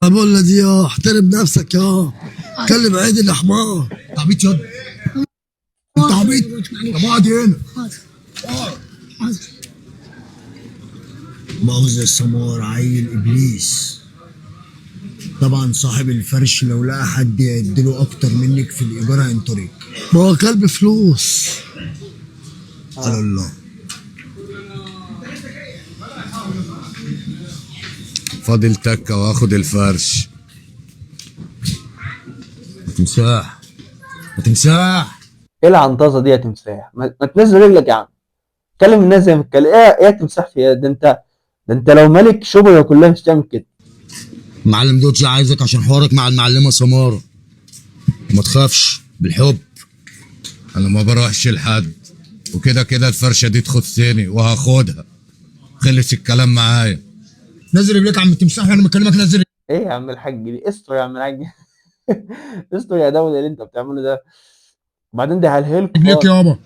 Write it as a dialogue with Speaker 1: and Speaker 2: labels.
Speaker 1: بقول دي يا احترم نفسك يا كلم عادل يا حمار. انت عبيط ياض، انت عبيط. طب اقعد هنا.
Speaker 2: حاضر حاضر.
Speaker 1: مؤاخذة السمار عيل ابليس. طبعا صاحب الفرش لو لقى حد يديله اكتر منك في الايجار هينطرك. ما هو كلب فلوس. على الله.
Speaker 3: فاضل تكه واخد الفرش.
Speaker 1: ما تمساح، ما تمساح.
Speaker 4: ايه العنطزه دي يا تمساح؟ ما تنزل رجلك يا عم، كلم الناس زي ما بتتكلم. ايه يا تمساح في ايه ده؟ انت ده انت لو ملك شبرا كلها مش تعمل كده.
Speaker 1: معلم دوتش عايزك عشان حوارك مع المعلمة سماره. ما تخافش، بالحب.
Speaker 3: انا ما بروحش لحد، وكده كده الفرشة دي تخصني وهاخدها. خلص الكلام معايا.
Speaker 1: نزل رجليك يا عم التمساح وانا بكلمك. نزل
Speaker 4: ايه يا عم الحاج دي؟ استر يا عم الحاج، استر يا دولة اللي انت بتعمله ده. وبعدين ده هلهلكوا
Speaker 1: رجليك
Speaker 4: خالص.
Speaker 1: يابا.